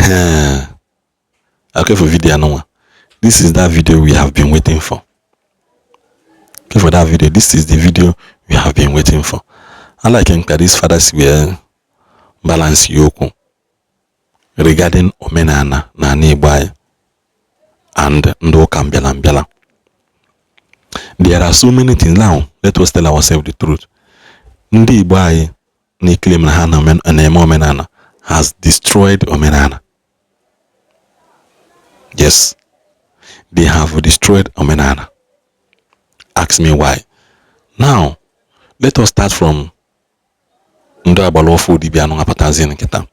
Ehe, okay, for video anụnwa, this is that video we have been waiting for. Okay, for that video, this is the video we have been waiting for. I like nka this father si wee balance ya okwu regarding omenala na ala Igbo anyị and ndị ụka mbịala mbịala. There are so many things. Now let us tell ourselves the truth. Ndị Igbo anyị na-eclaim na ha na-eme omenala has destroyed omenala. Yes, they have destroyed omenala. Ask me why. Now let us start from ndị agbara ọfụ dibịa anụ apụtazi nkịta.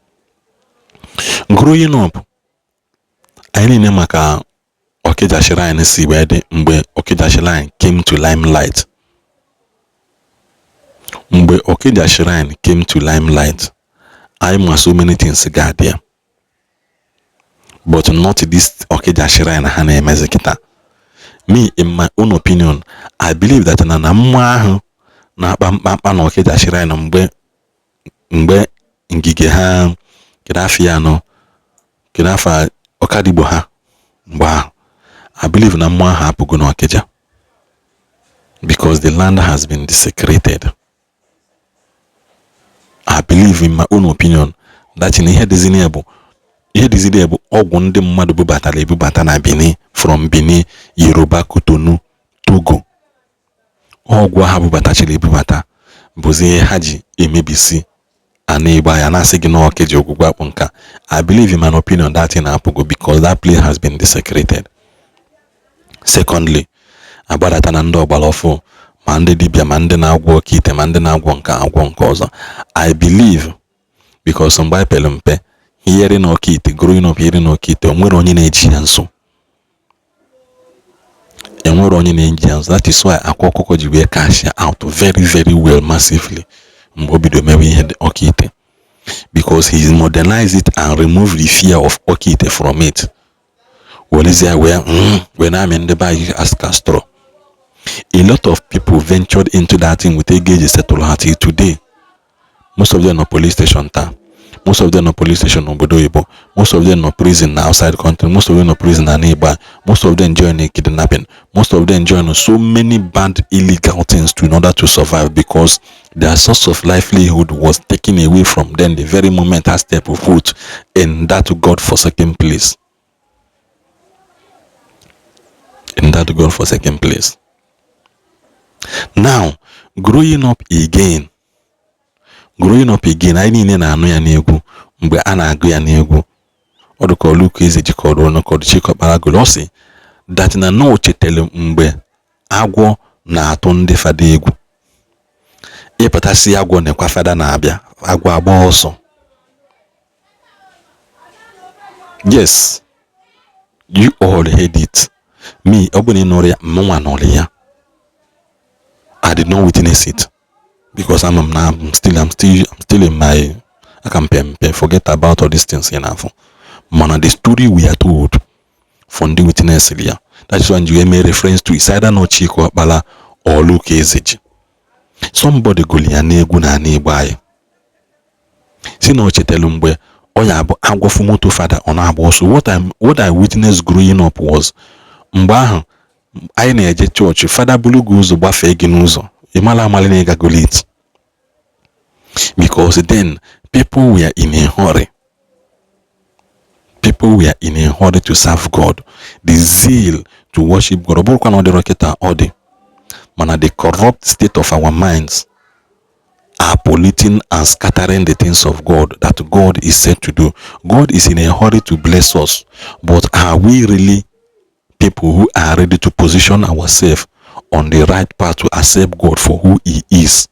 Growing up, anyị niile maka Okija Shrine si wee dị. Mgbe Okija Shrine came to limelight, mgbe Okija Shrine came to limelight, anyị ma so many things ga-adị ya, but not this Okija Shrine ha na-emezi kịta. Me, in my own opinion, I believe that na mmụọ ahụ na-akpa mkpamkpa na Okija Shrine mgbe ngige ha, kedu afọ ya anọ, kedu afọ ọkadigbo ha mgbe ahụ, I believe na mmụọ ahụ apụgo n'Okija because the land has been desecrated. I believe, in my own opinion, that na ihe dịzi ya bụ ọgwụ ndị mmadụ bubatara ebubata na Benin, from Benin, Yoruba, Cotonou, Togo. Ọgwụ ha bubatachara ebubata bụzi ihe ha ji emebisi ana Igbo ya na-asị gị na Okija ogwugwu akpụ nka. I believe, in my opinion, that thing apụgo because that place has been desecrated. Secondly, agbadata na ndị ọgbara ọfụ, ma ndị dibịa, ma ndị na-agwọ oke ite, ma ndị na-agwọ nke agwọ nke ọzọ. I believe, because mgbe anyị pere mpe, hearing oke ite, growing up hearing oke ite, onwere onye na-eji ya nso, enwere onye na-eji ya nso. That is why Akwa Ọkụkọ ji wee cash out very very well, massively, mgbe o bido mewe ihe oke ite, because he modernized it and removed the fear of oke ite from it, werezie wee na-amị ndị be anyị as castro. A lot of people ventured into that thing with ego eji settle ha. Till today, most of them nọ police station taa, most of them nọ police station n'obodo oyibo, most of them nọ prison na outside country, most of them nọ prison na Igbo, most of them join kidnapping, most of them join so many bad illegal things to in order to survive, because their source of livelihood was taken away from them the very moment I step foot in that God-forsaken place, in that God-forsaken place. Now, growing up again, growing up again, anyị niile na-anụ ya n'egwu. Mgbe a na-agụ ya n'egwu, ọ dịka Oluku Eze jikọrọ ọnụkọdụ Chikọkpara gụrụ, ọ sị that na o chetara mgbe agwọ na-atụ ndị fada egwu. Ịpụtasị agwọ nekwa fada na-abịa, agwọ agba ọsọ. Yes, you all heard it. Me, ọ bụ na ị nụrụ ya, mụnwa nụrụ ya. I did not witness it because I'm still in my aka mpe mpe, forget about all these things in afọ. Mana the story we are told from the witness ya, that is why you make reference to, is either not Chike Ọkpala or Luke Ezeji. Somebody gụrụ ya n'egwu na ana Igbo anyị, si na o chetelu mgbe ọ ya bụ agwọfụ moto fada, ọ na-agba ọsọ. What I witnessed growing up was mgbe ahụ anyị na-eje chọọchị, fada buru gị ụzọ gbafee gị n'ụzọ, ị mara amali na ịgago late, because then people were in a hurry. People were in a hurry to serve God, the zeal to worship God. Ọ bụrụkwa na ọ dịrọ kịta, ọ dị, mana the corrupt state of our minds are polluting and scattering the things of God that God is said to do. God is in a hurry to bless us, but are we really people who are ready to position ourselves on the right path to accept God for who he is?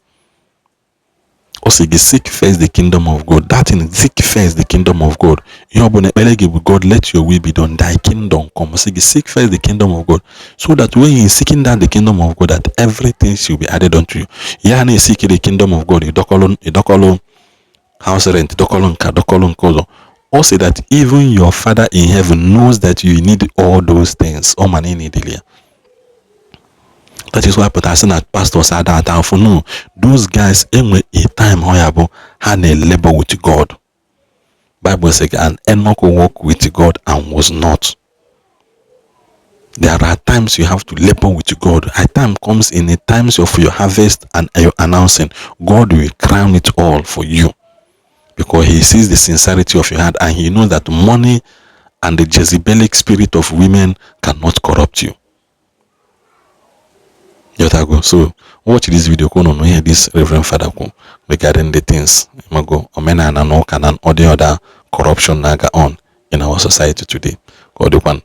Ọ sị gị, "Seek first the kingdom of God." That thing, seek first the kingdom of God, ihe ọbụla ekpere gị bụ, "God, let your will be done, thy kingdom come." Ọ sị gị, "Seek first the kingdom of God," so that when you seeking that the kingdom of God, that everything shall be added unto you. Ya na-eseek the kingdom of God, ịdọkọlụ house rent, dọkọlụ nka, dọkọlụ nke ọzọ. Ọ sị that even your Father in heaven knows that you need all those things. Ọ ma na ị need ya. That is why pụtara sị na pastors ada ata afụ. No, those guys enwe a time ọ ya bụ ha na-labor with God. Bible sị, "And Enoch walked with God and was not." There are times you have to labor with God. A time comes in the times of your harvest and your announcing. God will crown it all for you because he sees the sincerity of your heart and he knows that money and the Jezebelic spirit of women cannot corrupt you. Yotago. So watch this video ka unu nụ ihe this Reverend Father kwu regarding the things mago omenala na ụka na all the other corruption na-aga on in our society today. Ka ọ dịkwanụ.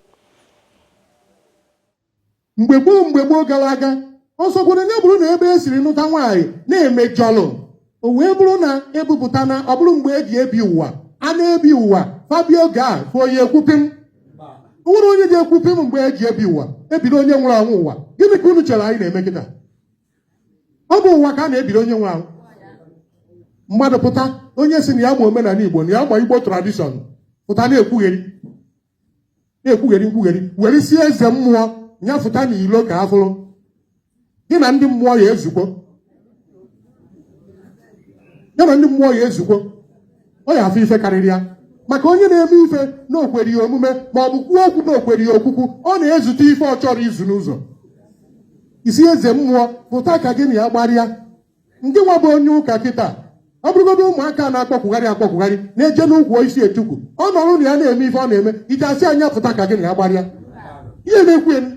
Mgbe gboo, mgbe gboo gara aga, ọ sọkwara ya bụrụ na ebe e siri nụta nwaanyị na-emejọlụ, o wee bụrụ na ebupụta na ọ bụrụ mgbe eji ebi ụwa a na-ebi ụwa fabio oge a fụ onye ekwupim nwere onye ga-ekwupim mgbe eji ebi ụwa ebiri onye nwụrụ anwụ ụwa. Gịnị ka unu chere anyị na-eme kịta? Ọ bụ ụwa ka a na-ebiri onye nwụrụ anwụ. Mmadụ pụta, onye si na ya ma omenala Igbo, na ya ma Igbo tradition, pụta na-ekwugheri, na-ekwugheri nkwugheri, were sie eze mmụọ nyafụta n'ilo ka afụrụ gị na ndị mmụọ ya ezukwo, ya na ndị mmụọ ya ezukwo, ọ ya afụ ife karịrị ya. Maka onye na-eme ife na okwere ya omume, ma ọ bụ kwuo okwu na okwere ya okwukwu, ọ na-ezute ife ọ chọrọ izu n'ụzọ. Isi eze mmụọ pụta ka gị na ya gbarịa. Ndị nwa bụ onye ụka kịta, ọ bụrụgodo ụmụaka na-akpọkwugharị akpọkwugharị na-eje n'ukwu isi etukwu, ọ nọrọ na ya na-eme ife ọ na-eme, iji asị anya pụta ka gị na ya gbarịa ihe na-ekwu elu.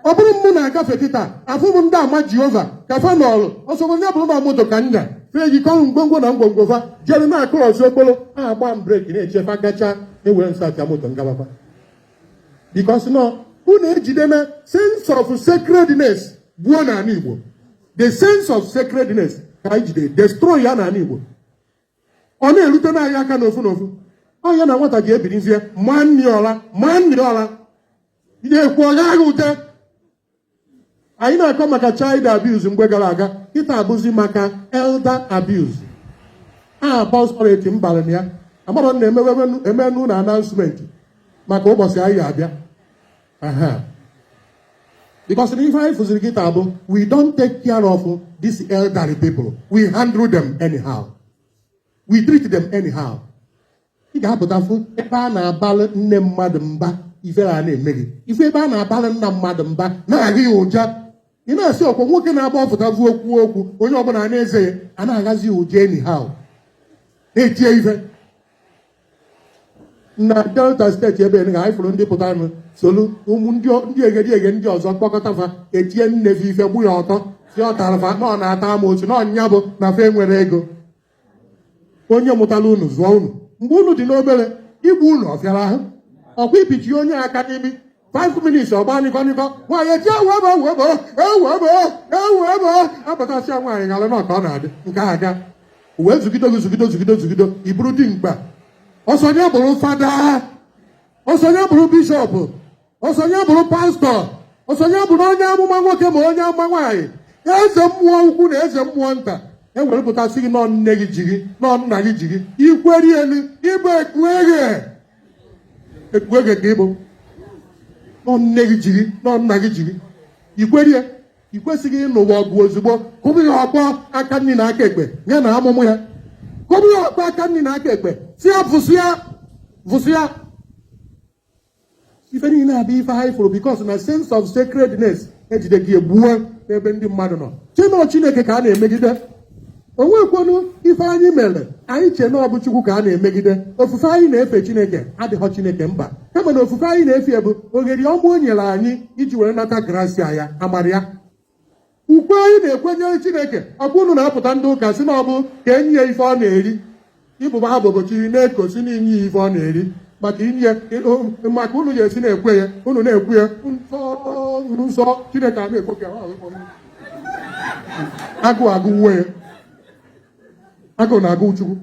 Ọ bụrụ mụ na-agafe kịta, afụ m ndị ama Jehova ka fa nọọlụ ọsọgọ, ya bụrụ na moto ka nya fe ejikọrọ ngwongwo na ngwongwo fa jere na-akụ ọzọ okporo agba m brake na-echefa gacha, ewere nsacha moto ngabakwa, because nọ unu ejide na sense of sacredness gbuo n'ala Igbo. The sense of sacredness ka anyị jide destroy ya n'ala Igbo. Ọ na-erute n'anyị aka n'ofu n'ofu. Ọ ya na nwata ga-ebirizie ma nni ọla ma nni ọla na-ekwu ọ gaghị ute. Anyị na-akọ maka child abuse mgbe gara aga, kịta abụzi maka elder abuse. A apostolate mbara na ya amarọ na emenu na announcement maka ụbọchị anyị ga-abịa aha, because na ife anyị fụziri kịta bụ we don't take care of these elderly people. We handle them anyhow, we treat them anyhow. Ị ga-apụta fụ ebe a na-abalị nne mmadụ mba, ifere a na-eme gị ife, ebe a na-abalị nna mmadụ mba, na-agha ya ụja. Ị na-asị ọkwa nwoke na-agba ọfụta vu okwu okwu, onye ọbụla na-eze ya a na-aghazi ya ụja anyhow, na-etie ife. Na Delta Steeti ebe ga anyị fụrụ ndị pụtara solu ụmụ ndị ndị egedi ege ndị ọzọ kpọkọta fa, etie nne fe ife, gbu ya ọtọ, si ọ tara fa na ọ na-ata amoosu na ọnya bụ na fa enwere ego. Onye mụtara unu, zụọ unu mgbe unu dị n'obere, igbu unu ọ fịara ahụ? Ọkwa ibichi onye aka n'imi 5 minutes, ọgba nịkọ nịkọ, nwaanyị eti ewu ebe ewu ebe ewu ebe ewu ebe apụtasịa, nwaanyị ghara na ka ọ na-adị nke a aga wee zụgido gị, zụgido, zụgido, zụgido, iburu dị mkpa. Ọsọ ya bụrụ fada, ọsọ ya bụrụ bishọp, ọsọ ya bụrụ pastọ, ọsọ ya bụrụ onye amụma nwoke ma onye amụma nwaanyị, eze mmụọ ukwu na eze mmụọ nta, e were pụtasị gị nọ nne gị ji gị, nọ nna gị ji gị, ikweri elu ịbụ ekueghe ekueghe ka ịbụ nọ nne gị ji gị, nọ nna gị ji gị, ikwerie. I kwesịghị ịnụwa ọgụ ozugbo. Kụbụ ya ọkpọ aka nri na aka ekpe, ya na amụmụ ya. Kụbụ ya ọkpọ aka nri na aka ekpe, si ya vụsịa vụsịa. Ife niile abịa, ife anyị fụrụ, because na sense of sacredness ejide gị egbuo n'ebe ndị mmadụ nọ. Chinọ Chineke ka a na-emegide onwekwenu ife anyị mere anyị chee na ọ bụ Chukwu ka a na-emegide. Ofufe anyị na-efe Chineke adịghọ Chineke mba, kama na ofufe anyị na-efe bụ oghere ọma o nyere anyị iji were nata gracia ya, amara ya. Ukwe anyị na-ekwenyere Chineke, ọkwa unu na-apụta ndị ụka si na ọ bụ ka enyi ya ife ọ na-eri, ịbụba ha bobochiri na-ekosi n'inye ya ife ọ na-eri, maka inye maka unu ga-esi na-ekwe ya, unu na-ekwu ya nsọ nsọ. Chineke a na-ekwe ka agụụ agụwuo ya, agụụ na-agụ Chukwu.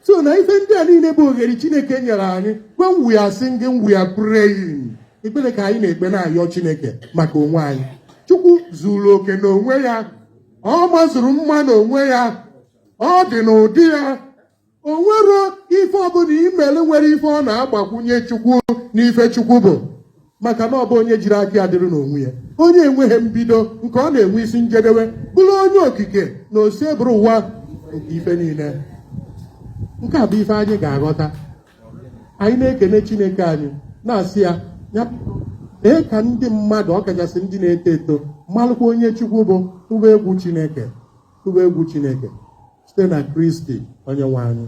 So na ife ndị a niile bụ oghere Chineke nyere anyị. When we are singing, we are praying. Ekpere ka anyị na-ekpe, na-ayọ Chineke maka onwe anyị. Chukwu zuru oke n'onwe ya, ọ mazuru mma n'onwe ya, ọ dị n'ụdị ya. O nwero ife ọbụla imere nwere ife ọ na-agbakwunye Chukwu n'ife Chukwu bụ, maka na ọ bụ onye jiri aka ya dịrị n'onwe ya, onye enweghị mbido nke ọ na-enwe isi njedebe, bụrụ onye okike na osebụrụ ụwa nke ife niile. Nke a bụ ife anyị ga-aghọta. Anyị na-ekene Chineke anyị, na-asị ya ya mee ka ndị mmadụ, ọkachasị ndị na-eto eto, malụkwa onye Chukwu bụ, tụba egwu Chineke, tụba egwu Chineke site na Kristi onye nwe anyị.